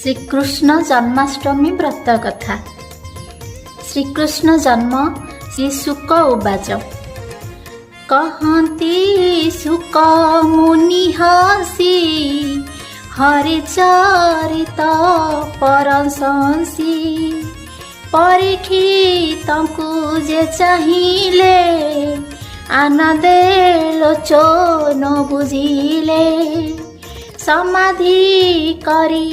ଶ୍ରୀକୃଷ୍ଣ ଜନ୍ମାଷ୍ଟମୀ ବ୍ରତ କଥା। ଶ୍ରୀକୃଷ୍ଣ ଜନ୍ମ। ଶ୍ରୀ ଶୁକ ଉବାଚ। କହନ୍ତି ଶୁକ ମୁନି ହସି, ହରି ଚରିତ ପରଶଂସି। ପରୀକ୍ଷିତଙ୍କୁ ଯେ ଚାହିଁଲେ, ଆନନ୍ଦେ ଲୋଚନ ବୁଜିଲେ। ସମାଧି କରି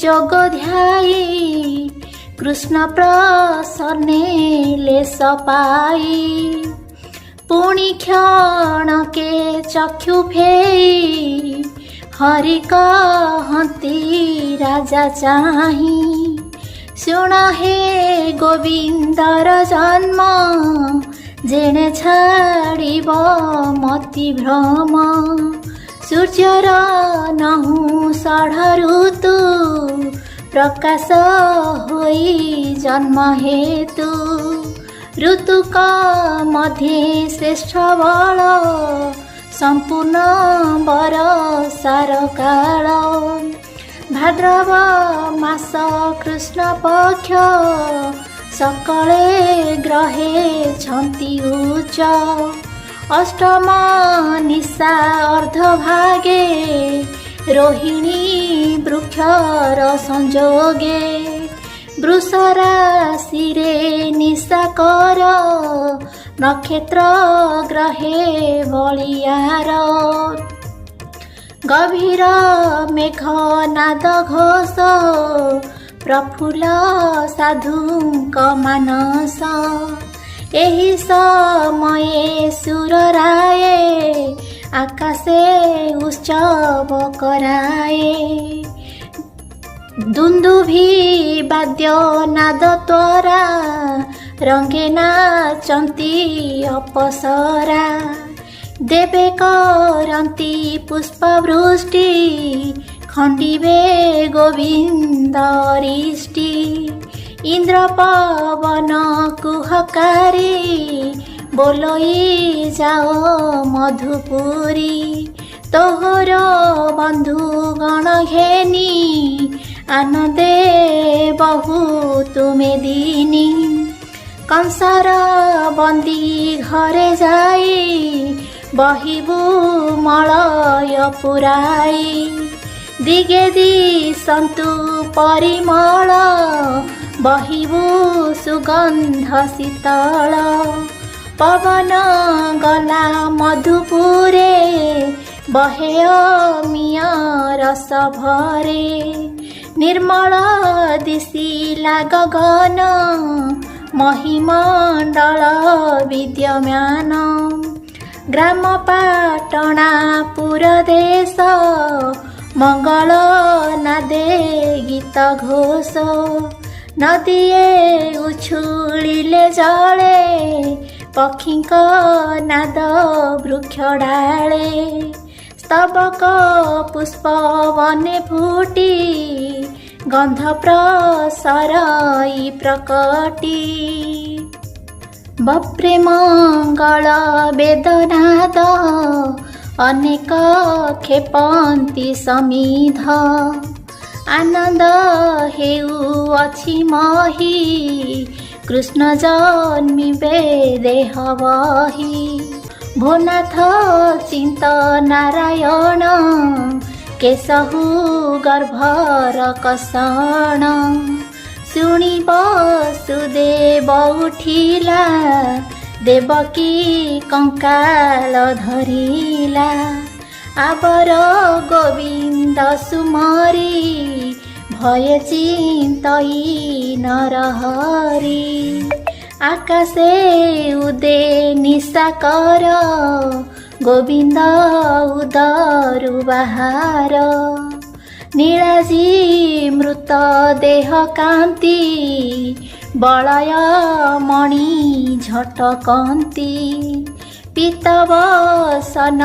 ଯୋଗ ଧ୍ୟାଇ, କୃଷ୍ଣ ପ୍ରସନ୍ନେ ଲେଶ ପାଇ। ପୁଣି କ୍ଷଣକେ ଚକ୍ଷୁ ଫେଇ, ହରି କହନ୍ତି ରାଜା ଚାହିଁ, ଶୁଣ ହେ ଗୋବିନ୍ଦର ଜନ୍ମ, ଯେଣେ ଛାଡ଼ିବ ମତି ଭ୍ରମ। ସୂର୍ଯ୍ୟର ନହୁଁ ଷଢ଼ ଋତୁ, ପ୍ରକାଶ ହୋଇ ଜନ୍ମ ହେତୁ। ଋତୁକ ମଧ୍ୟେ ଶ୍ରେଷ୍ଠ ବଳ, ସମ୍ପୂର୍ଣ୍ଣ ବରଷାର କାଳ। ଭାଦ୍ରବ ମାସ କୃଷ୍ଣ ପକ୍ଷ, ସକଳେ ଗ୍ରହେ ଛନ୍ତି ଉଚ୍ଚ। ଅଷ୍ଟମ ନିଶା ଅର୍ଦ୍ଧଭାଗେ, ରୋହିଣୀ ବୃକ୍ଷର ସଂଯୋଗେ। ବୃଷ ରାଶିରେ ନିଶାକର, ନକ୍ଷତ୍ର ଗ୍ରହେ ବଳିଆର। ଗଭୀର ମେଘ ନାଦ ଘୋଷ, ପ୍ରଫୁଲ୍ଲ ସାଧୁଙ୍କ ମାନସ। ଏହି ସମୟେ ସୁରରାଏ, ଆକାଶେ ଉତ୍ସବ କରାଏ। ଦୁନ୍ଦୁଭି ବାଦ୍ୟ ନାଦ ତ୍ୱରା, ରଙ୍ଗେ ନାଚନ୍ତି ଅପସରା। ଦେବେ କରନ୍ତି ପୁଷ୍ପବୃଷ୍ଟି, ଖଣ୍ଡିବେ ଗୋବିନ୍ଦ ଅରିଷ୍ଟି। ଇନ୍ଦ୍ର ପବନ କୁହକାରୀ, ବୋଲଇ ଯାଅ ମଧୁପୁରୀ। ତୋହର ବନ୍ଧୁଗଣ ଘେନି, ଆନନ୍ଦେ ବହୁ ତୁମେ ଦିନି। କଂସର ବନ୍ଦୀ ଘରେ ଯାଇ, ବହିବୁ ମଳୟ ପୁରାଇ। ଦିଗେ ଦିଶନ୍ତୁ ପରିମଳ, ବହିବୁ ସୁଗନ୍ଧ ଶୀତଳ। ପବନ ଗଲା ମଧୁପୁରେ, ବହେ ଅମିୟ ରସ ଭରେ। ନିର୍ମଳ ଦିଶିଲା ଗଗନ, ମହିମଣ୍ଡଳ ବିଦ୍ୟମାନ। ଗ୍ରାମ ପାଟଣା ପୁର ଦେଶ, ମଙ୍ଗଳ ନାଦେ ଗୀତ ଘୋଷ। ନଦୀଏ ଉଛୁଳିଲେ ଜଳେ, ପକ୍ଷୀଙ୍କ ନାଦ ବୃକ୍ଷ ଡାଳେ। ସ୍ତବକ ପୁଷ୍ପ ବନେ ଫୁଟି, ଗନ୍ଧ ପ୍ରସରଇ ପ୍ରକଟି। ବପ୍ରେ ମଙ୍ଗଳ ବେଦନାଦ, ଅନେକ କ୍ଷେପନ୍ତି ସମିଧ। ଆନନ୍ଦ ହେଉଅଛି ମହୀ, କୃଷ୍ଣ ଜନ୍ମିବେ ଦେହ ବହି। ଭୋନାଥ ଚିନ୍ତ ନାରାୟଣ, କେଶହୁ ଗର୍ଭର କଷଣ। ଶୁଣି ବସୁଦେବ ଉଠିଲା, ଦେବକୀ କଙ୍କାଳ ଧରିଲା। ଆବର ଗୋବିନ୍ଦ ସୁମରି, ଭୟ ଚିନ୍ତଇ ନରହରି। ଆକାଶେ ଉଦେ ନିଶାକର, ଗୋବିନ୍ଦ ଉଦରୁ ବାହାର। ନୀଳାଜି ମୃତ ଦେହ କାନ୍ତି, ବଳୟ ମଣି ଝଟକନ୍ତି। ପୀତବସନ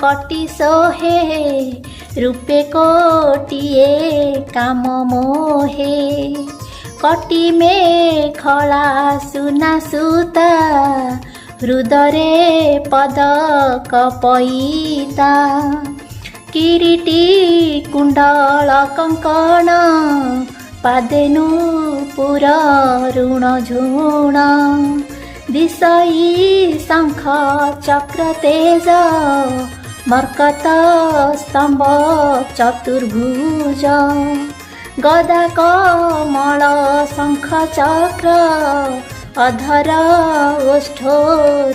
କଟି ସୋହେ, ରୂପେ କୋଟିଏ କାମ ମୋହେ। କଟି ମେଖଳା ସୁନା ସୂତା, ହୃଦରେ ପଦକ ପଇତା। କିରୀଟି କୁଣ୍ଡଳ କଙ୍କଣ, ପାଦେ ନୂପୁର ରୁଣ ଝୁଣ। ଦିଶଇ ଶଙ୍ଖ ଚକ୍ର ତେଜ, ମର୍କତ ସ୍ତମ୍ଭ ଚତୁର୍ଭୁଜ। ଗଦା କମଳ ଶଙ୍ଖ ଚକ୍ର, ଅଧର ଓଷ୍ଠ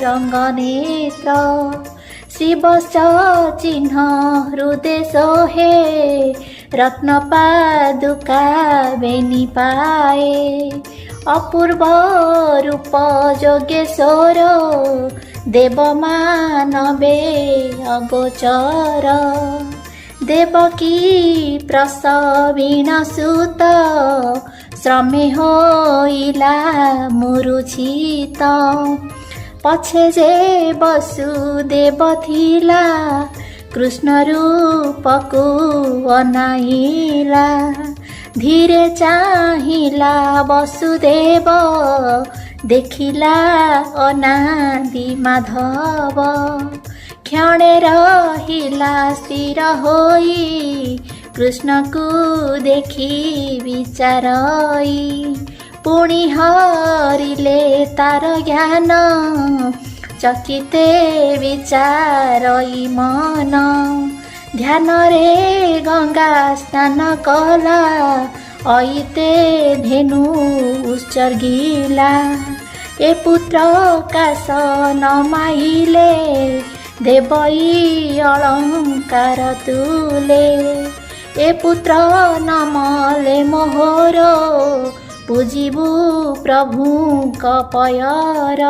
ରଙ୍ଗ ନେତ୍ର। ଶିବଶ୍ଚ ଚିହ୍ନ ହୃଦେ ସୋହେ, ରତ୍ନ ପାଦୁକା ବେନି ପାଏ। ଅପୂର୍ବ ରୂପ ଯୋଗେଶ୍ୱର, ଦେବ ମାନବେ ଅଗୋଚର। ଦେବକୀ ପ୍ରସବିଣ ସୁତ, ଶ୍ରମେ ହୋଇଲା ମୁରୁଛିତ। ପଛେ ଯେ ବସୁଦେବ ଥିଲା, କୃଷ୍ଣ ରୂପକୁ ଅନାଇଲା। ଧୀରେ ଚାହିଁଲା ବସୁଦେବ, ଦେଖିଲା ଅନାଦି ମାଧବ। କ୍ଷଣେ ରହିଲା ସ୍ଥିର ହୋଇ, କୃଷ୍ଣକୁ ଦେଖି ବିଚାରଇ। ପୁଣି ହରିଲେ ତାର ଜ୍ଞାନ, ଚକିତେ ବିଚାରଇ ମନ। ଧ୍ୟାନରେ ଗଙ୍ଗା ସ୍ନାନ କଲା, ଅଇତେ ଧେନୁ ଉତ୍ସର୍ଗିଲା। ଏ ପୁତ୍ର କାଶ ନ ମାଇଲେ, ଦେବଇ ଅଳଙ୍କାର ତୁଲେ। ଏ ପୁତ୍ର ନ ମଲେ ମୋହର, ପୂଜିବୁ ପ୍ରଭୁଙ୍କ ପୟର।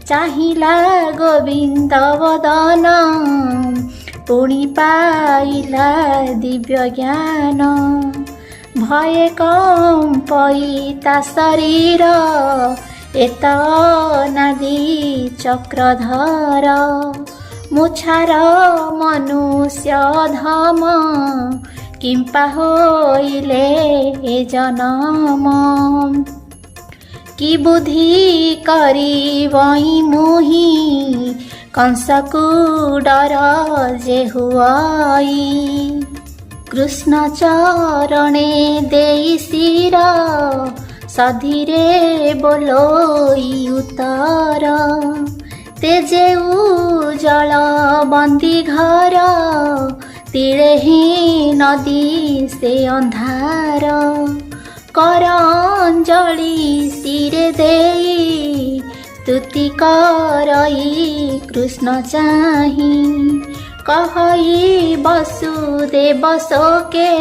ଚାହିଁଲା ଗୋବିନ୍ଦ ବଦନ, ପୁଣି ପାଇଲା ଦିବ୍ୟ ଜ୍ଞାନ। ଭୟେ କମ୍ପଇ ତା ଶରୀର, ଏତ ଅନାଦି ଚକ୍ରଧର। ମୁଛାର ମନୁଷ୍ୟ ଅଧମ, କିମ୍ପା ହୋଇଲେ ଏ ଜନମ। କି ବୁଦ୍ଧି କରିବଇଁ ମୁହିଁ, କଂସକୁ ଡର ଯେ ହୁଅଇ। କୃଷ୍ଣ ଚରଣେ ଦେଇ ଶିର, ସଧୀରେ ବୋଲଇ ଉତ୍ତର। ତେଜେ ଉଜଳ ବନ୍ଦୀ ଘର, ତିଳେ ହିଁ ନଦୀ ସେ ଅନ୍ଧାର। କର ଅଞ୍ଜଳି ଶିରେ ଦେଇ, ସ୍ତୁତି କରଇ କୃଷ୍ଣ ଚାହିଁ। କହଇ ବସୁଦେବ ଶୋକେ,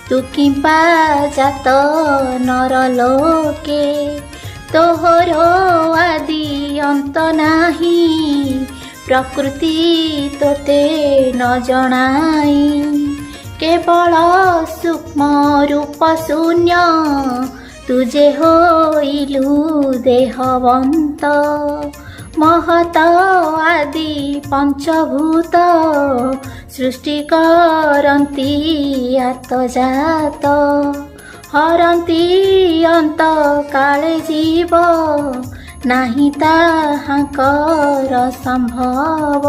ତୁ କିମ୍ପା ଜାତ ନର ଲୋକେ। ତୋହର ଆଦି ଅନ୍ତ ନାହିଁ, ପ୍ରକୃତି ତୋତେ ନ ଜଣାଇ। କେବଳ ସୂକ୍ଷ୍ମ ରୂପ ଶୂନ୍ୟ, ତୁ ଯେ ହୋଇଲୁ ଦେହବନ୍ତ। ମହତ ଆଦି ପଞ୍ଚଭୂତ, ସୃଷ୍ଟି କରନ୍ତି ଆତଯାତ। ହରନ୍ତି ଅନ୍ତ କାଳେ ଜୀବ, ନାହିଁ ତାହାଙ୍କର ସମ୍ଭବ।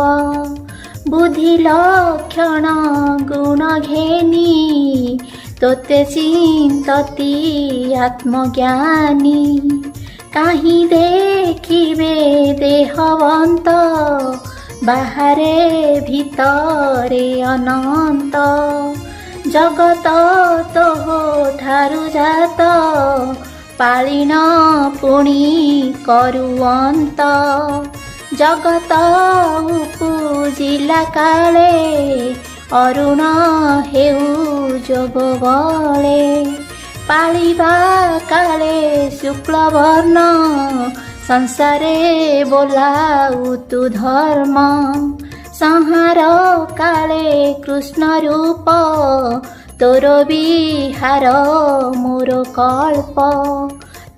ବୁଦ୍ଧି ଲକ୍ଷଣ ଗୁଣ ଘେନି, ତୋତେ ଚିନ୍ତତି ଆତ୍ମଜ୍ଞାନୀ। କାହିଁ ଦେଖିବେ ଦେହବନ୍ତ, ବାହାରେ ଭିତରେ ଅନନ୍ତ। ଜଗତ ତୋହ ଠାରୁ ଜାତ, ପାଳିଣ ପୁଣି କରୁଅନ୍ତ। ଜଗତ ଉପୁଜିଲା କାଳେ, ଅରୁଣ ହେଉ ଯୋଗ ବଳେ। ପାଳିବା କାଳେ ଶୁକ୍ଳବର୍ଣ୍ଣ, ସଂସାରେ ବୋଲାଉ ତୁ ଧର୍ମ। ସଂହାର କାଳେ କୃଷ୍ଣ ରୂପ, ତୋର ବିହାର ମୋର କଳ୍ପ।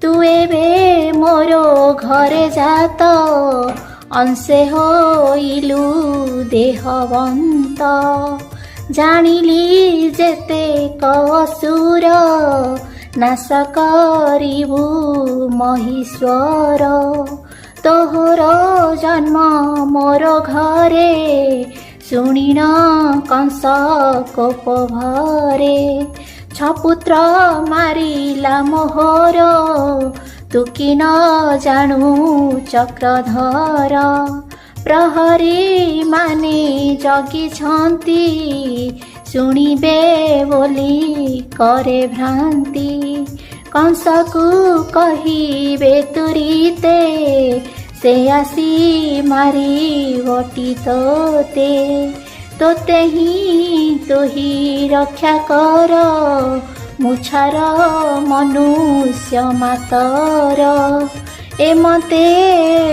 ତୁ ଏବେ ମୋର ଘରେ ଜାତ, ଅଂଶେ ହୋଇଲୁ ଦେହବନ୍ତ। ଜାଣିଲି ଯେତେ ଅସୁର, ନାଶ କରିବୁ ମହୀଶ୍ୱର। ତୋହର ଜନ୍ମ ମୋର ଘରେ, ଶୁଣିଣ କଂସ କୋପ ଭରେ। ଛପୁତ୍ର ମାରିଲା ମୋହର, ତୁ କି ନ ଜାଣୁ ଚକ୍ରଧର? ପ୍ରହରୀ ମାନେ ଜଗିଛନ୍ତି, ଶୁଣିବେ ବୋଲି କରେ ଭ୍ରାନ୍ତି। କଂସକୁ କହିବେ ତୁରିତେ, ସେ ଆସି ମାରିବଟି ତୋତେ। ତୋତେ ହିଁ ତୁହି ରକ୍ଷା କର, ମୁଛାର ମନୁଷ୍ୟ ମାତର। ଏମନ୍ତେ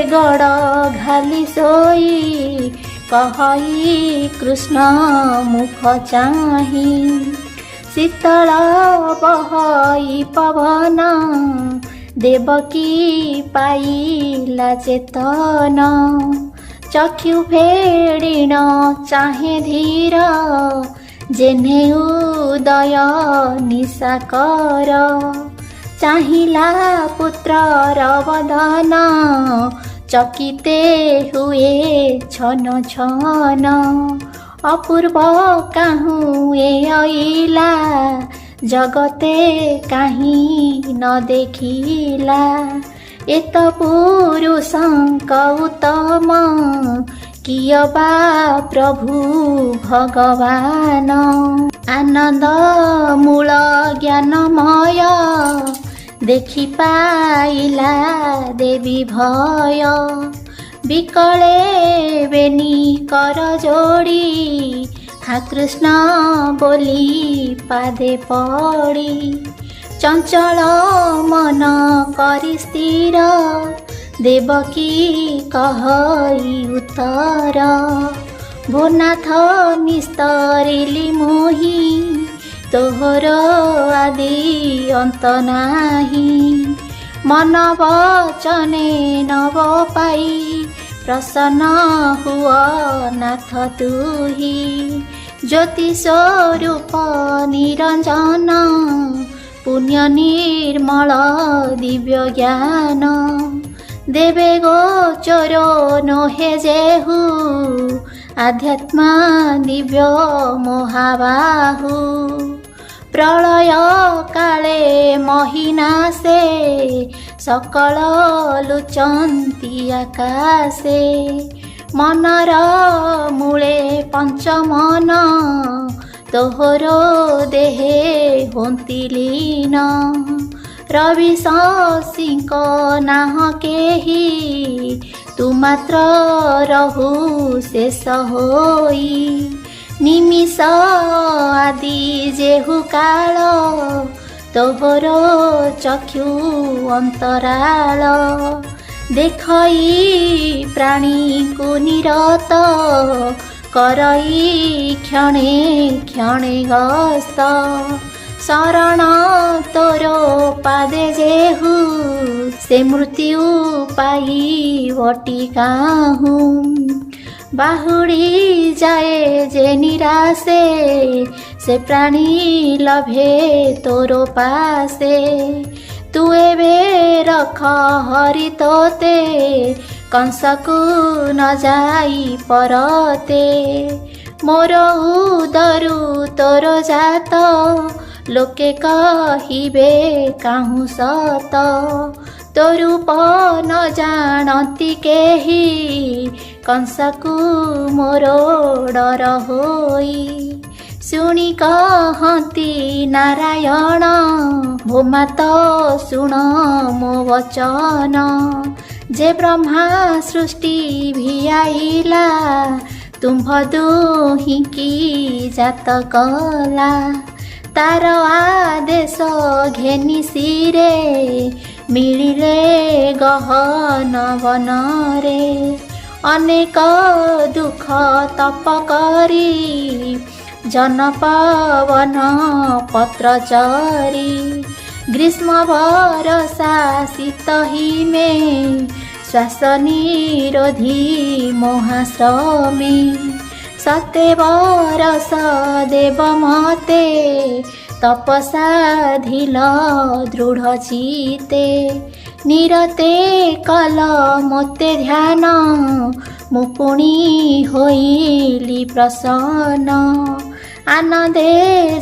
ଗଡ଼ ଘାଲି ଶୋଇ କହଇ କୃଷ୍ଣ ମୁଖ ଚାହିଁ। ଶୀତଳ ବହଇ ପବନ, ଦେବକୀ ପାଇଲା ଚେତନ। ଚକ୍ଷୁ ଫେଡ଼ିଣ ଚାହେଁ ଧୀର, ଯେହ୍ନେ ଉଦୟ ନିଶାକର। ଚାହିଁଲା ପୁତ୍ରର ବଦନ, ଚକିତେ ହୁଏ ଛନ ଛନ। ଅପୂର୍ବ କାହୁଁ ଏ ଅଇଲା, ଜଗତେ କାହିଁ ନ ଦେଖିଲା। ଏତ ପୁରୁଷଙ୍କ ଉତ୍ତମ, କିଏ ବା ପ୍ରଭୁ ଭଗବାନ? ଆନନ୍ଦ ମୂଳ ଜ୍ଞାନମୟ, ଦେଖି ପାଇଲା ଦେବୀ ଭୟ। ବିକଳେ ବେନି କର ଯୋଡ଼ି, ହା କୃଷ୍ଣ ବୋଲି ପାଦେ ପଡ଼ି। ଚଞ୍ଚଳ ମନ କରି ସ୍ଥିର, ଦେବକୀ କହଇ ଉତ୍ତର। ଭୋନାଥ ନିସ୍ତରିଲି ମୁହିଁ, ତୋହର ଆଦି ଅନ୍ତ ନାହିଁ। ମନ ବଚନେ ନବ ପାଇ, ପ୍ରସନ୍ନ ହୁଅ ନାଥ ତୁହି। ଜ୍ୟୋତି ସ୍ୱରୂପ ନିରଞ୍ଜନ, ପୁଣ୍ୟ ନିର୍ମଳ ଦିବ୍ୟ ଜ୍ଞାନ। ଦେବେ ଗୋଚର ନୋହେ ଯେହୁ, ଆଧ୍ୟାତ୍ମା ଦିବ୍ୟ ମହାବାହୁ। ପ୍ରଳୟ କାଳେ ମହିନାସେ, ସକଳ ଲୁଚନ୍ତି ଆକାଶେ। ମନର ମୂଳେ ପଞ୍ଚମନ, ତୋହର ଦେହେ ହୋନ୍ତି ଲୀନ। ରବି ଶଶୀଙ୍କ ନାହ କେହି, ତୁ ମାତ୍ର ରହୁ ଶେଷ ହୋଇ। ନିମିଷ ଆଦି ଯେହୁ କାଳ, ତୋହର ଚକ୍ଷୁ ଅନ୍ତରାଳ। ଦେଖଇ ପ୍ରାଣୀକୁ ନିରତ, କରଇ କ୍ଷଣେ କ୍ଷଣେ ଗସ୍ତ। ଶରଣ ତୋର ପାଦେ ଯେହୁ, ସେ ମୃତ୍ୟୁ ପାଇବଟି କାହୁଁ? ବାହୁଡ଼ି ଯାଏ ଯେ ନିରାଶେ, ସେ ପ୍ରାଣୀ ଲଭେ ତୋର ପାଶେ। ତୁ ଏବେ ରଖ ହରି ତୋତେ, କଂସକୁ ନ ଯାଇ ପରତେ। ମୋର ଉଦରୁ ତୋର ଜାତ, ଲୋକେ କହିବେ କାହୁଁ ସତ? ତୋ ରୂପ ନ ଜାଣନ୍ତି କେହି, କଂସକୁ ମୋର ଡର ହୋଇ। ଶୁଣି କହନ୍ତି ନାରାୟଣ, ଭୋମାତ ଶୁଣ ମୋ ବଚନ। ଯେ ବ୍ରହ୍ମା ସୃଷ୍ଟି ଭିଆଇଲା, ତୁମ୍ଭ ଦୁହିଁକି ଜାତ କଲା। ତାର ଆଦେଶ ଘେନି ଶିରେ, ମିଳିଲେ ଗହନ ବନରେ। ଅନେକ ଦୁଃଖ ତପ କରି, ଜନ ପବନ ପତ୍ର ଚରି। ଗ୍ରୀଷ୍ମ ବରଷା ଶୀତ ହିମେ, ଶ୍ୱାସ ନିରୋଧୀ ମହାଶ୍ରମେ। ସତେ ବରଷ ଦେବ ମତେ, ତପସାଧିଲ ଦୃଢ଼ ଚିତେ। ନିରତେ କଲ ମୋତେ ଧ୍ୟାନ, ମୁଁ ପୁଣି ହୋଇଲି ପ୍ରସନ୍ନ। ଆନନ୍ଦେ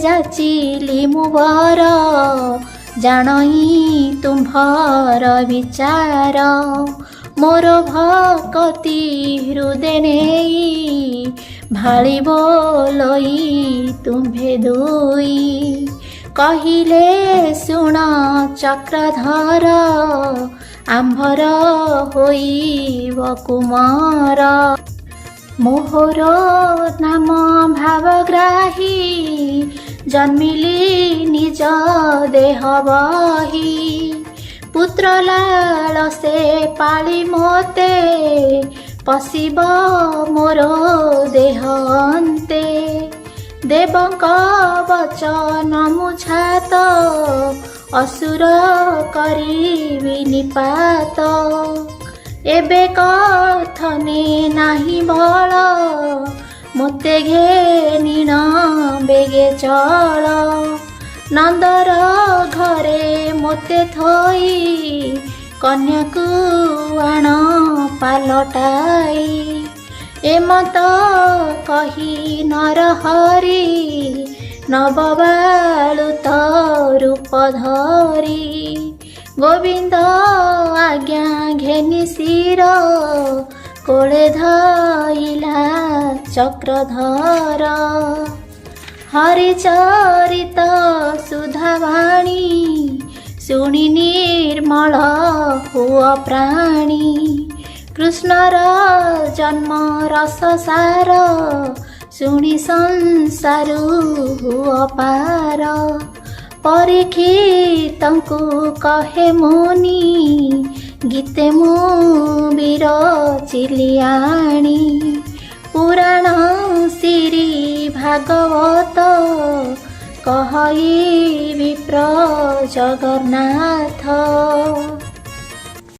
ଯାଚିଲି ମୁଁ ବର, ଜାଣଇ ତୁମ୍ଭର ବିଚାର। ମୋର ଭକତି ହୃଦେ ନେଇ, ଭାଳି ବୋଲଇ ତୁମ୍ଭେ ଦୁଇ। କହିଲେ ଶୁଣ ଚକ୍ରଧର, ଆମ୍ଭର ହୋଇବ କୁମାର। ମୋହର ନାମ ଭାବଗ୍ରାହୀ, ଜନ୍ମିଲି ନିଜ ଦେହ ବହି। ପୁତ୍ର ଲାଳସେ ପାଳି ମୋତେ, ପଶିବ ମୋର ଦେହ ଅନ୍ତେ। ଦେବଙ୍କ ବଚନ ମୁଁ ଛାତ, ଅସୁର କରିବି ନିପାତ। ଏବେ କଥନେ ନାହିଁ ବଳ, ମୋତେ ଘେନିଣ ବେଗେ ଚଳ। ନନ୍ଦର ଘରେ ମୋତେ ଥୋଇ, କନ୍ୟାକୁ ଆଣ ପାଲଟାଇ। ଏମନ୍ତ କହି ନରହରି, ନବବାଳୁତ ରୂପ ଧରି। ଗୋବିନ୍ଦ ଆଜ୍ଞା ଘେନି ଶିର, କୋଳେ ଧଇଲା ଚକ୍ରଧର। ହରିଚରିତ ସୁଧାବାଣୀ, ଶୁଣି ନିର୍ମଳ ହୁଅ ପ୍ରାଣୀ। କୃଷ୍ଣର ଜନ୍ମ ରସ ସାର, ଶୁଣି ସଂସାରୁ ହୁଅ ପାର। ପରୀକ୍ଷିତଙ୍କୁ କହେ ମୁନି, ଗୀତେ ମୁଁ ବିରଚିଲି ଆଣି। ପୁରାଣ ଶ୍ରୀ ଭାଗବତ, କହଇ ବିପ୍ର ଜଗନ୍ନାଥ।